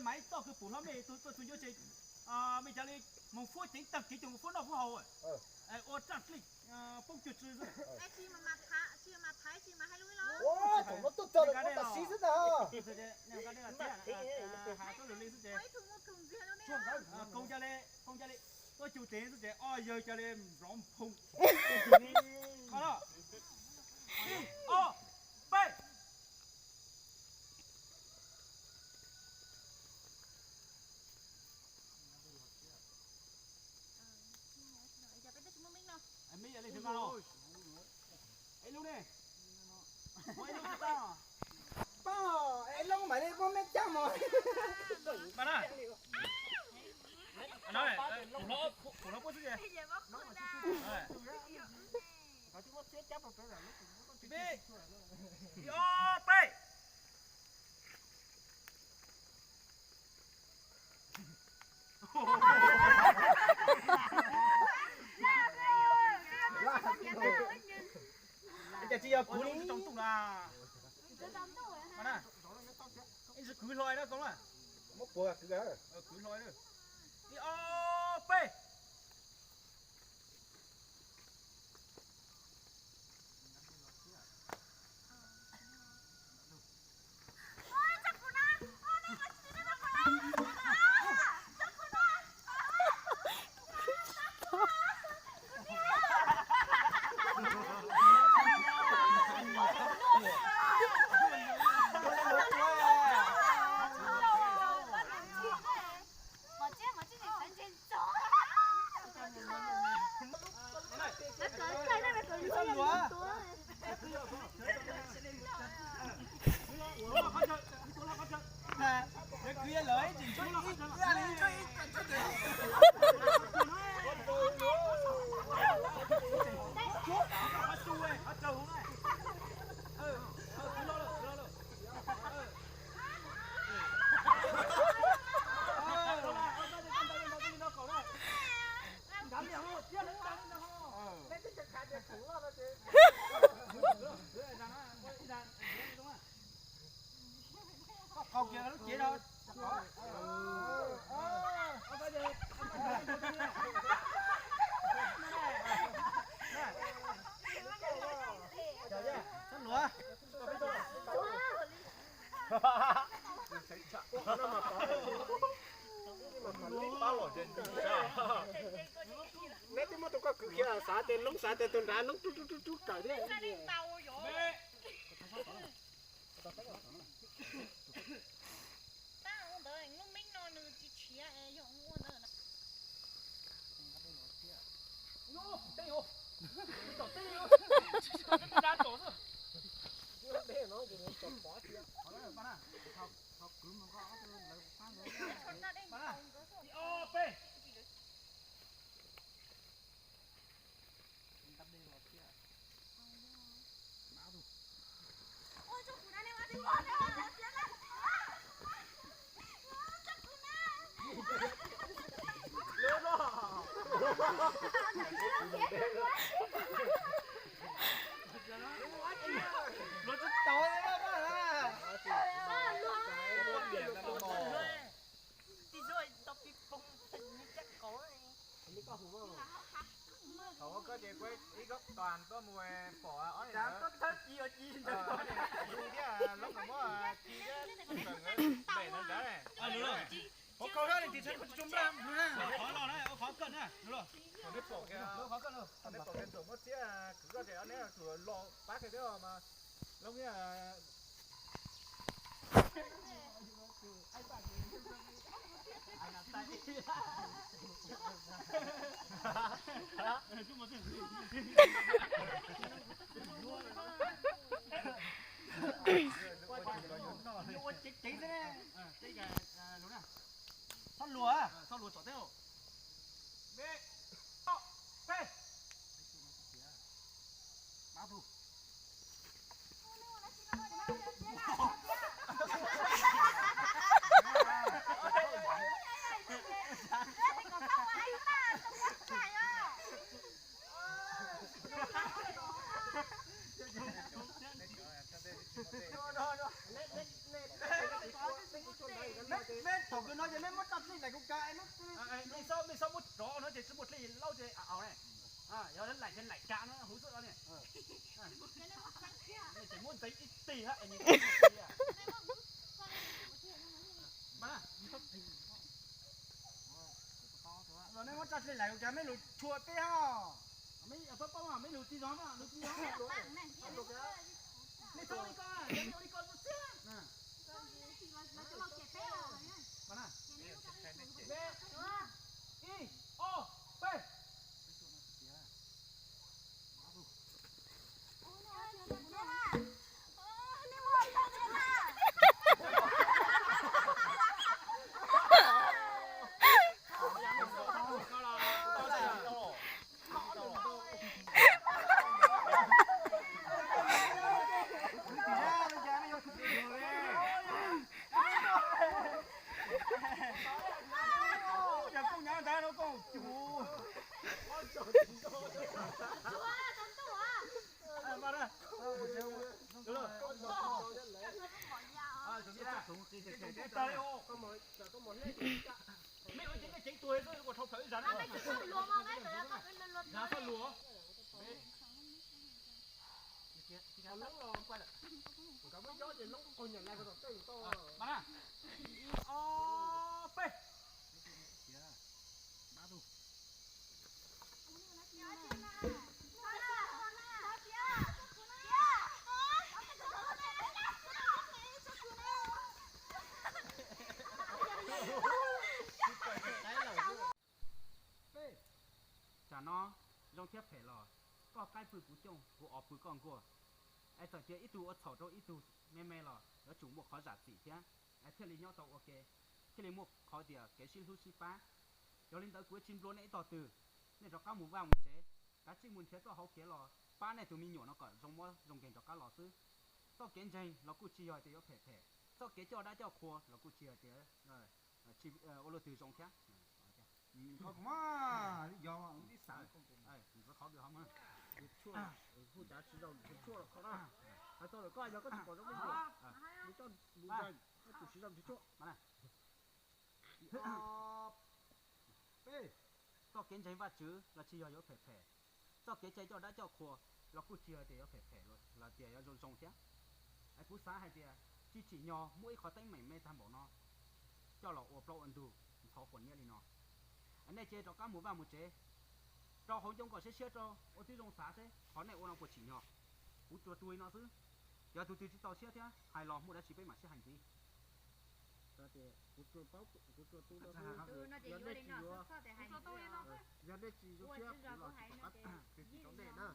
Maiv toj kws pum hlo mej tug tuaj tug ncuav tsev, mej cov le moog fuab ceev taag kev cov moog fuab noj fuab haus, ua raj dlej poob cuag tsi xwb. Kaus ca le, kaus ca le, tuaj cug tev xwb ces ob yawg ca le nplov nphoo. Ib, ob, peb. Paab, es loob mam li muab mej caj mog. Ib, ob, peb. Cas tsis yog kuv li. Ib ntsis kwv hlo na koob na. Muab puav kwv, kwv hlo. Ib, ob, peb. Koj qau kiag lub cev rau. Txhob luav. Neb twb muab tus koj kwv khiav xav tias loob, xav tias tus nrad loob rub rub rub rub kawm thiab. Thaum ua koj ces kuv ib koj tuaj mus pom ob niag, thiab loob muab ci thiab pem no nrad. Ua koj thiab tis tshab tsis tso nplaj na. Qhov los na, ua qhov koj na. Thaum nej pom kiag, thaum nej pom kiag txawm muab txiab kwv koj ces ob neb txawm los pab kiag thiab mas loob thiab. Ua ceev ceev xwb ne. Txhob luag, txhob luag tsom teb. Huv xwb os ni. Ces muab ntxeev ib tig hab es nws Los nej muab tso tseg lawm, ua cas mej lug tshua teb hab? Mej paub, mej lug tsis zoo, lug tsis zoo. Mej txhob ua li ko, mej ua li ko txog txiag. Ib, ob, peb. Mej ua ceev, mej ceev tuag xwb, ua dhau plawv ib zag na. Zag txhob luag. Ib, ob, peb. Tsam no zoo thiab phem los koj qaib pw kuv cooj, kuv os pw koj nkuaj. Es txawm tias ib tug ua txhaum rau ib tug me me los yuav tsum muaj qhov zam txim thiab, es thiaj li nyob tau ua ke, thiaj li muaj qhov tias kev sib hlub sib pab. Yog li ntawd kuv yuav tsis nplua nej ib tog twg, nej rov qab mus vaj mus tsev, kav tsij mus nrhiav txoj hauv kev los pab nej tus me nyuam no kom zoo mob zoo nkeeg rov qab los xwb. Txoj kev ntseeg los kuj tsis yog tias yuav phem phem, txoj kev coj dab coj qhua los kuj tsis yog tias ua luaj twg zoo thiab. Ntxhw qhov twg ho, hu cav tsis zoo, ntxhw tshuaj los kho na. Hais txog lawm koj yog koj tsis pom zoo me nyuam, mus coj mus ntseeg, koj tsum siv zog ntxhw tshuaj. Txoj kev ntseeg Vajtswv los tsis yog yuav phem phem, txoj kev cai coj dab coj qhua los kuj tsis yog tias yuav phem phem los tias yuav zoo zoo thiab. Es kuv xav hais tias tsis tsim nyog muab ib qhov teeb meem me tag npaum no coj los ua plaub ua ntug ntxhov quas niab li no. Nej cia li rov qab mus vaj mus tsev, rau hauv ncoo kom siab siab rau, ua tib zoo xav seb qhov nej ua no puas tsim nyog. Kuv tsuas tsuas li no xwb, yog tus twg tsis txaus siab thiab hais los muaj dab tsi peb mam sib hais ntxiv. Kuv tsuas paub, kuv tsuas tu no xwb. Yog nej tsis yuav, yog nej tsis zoo siab kuv los tsis pom qab txiav txim rau nej na.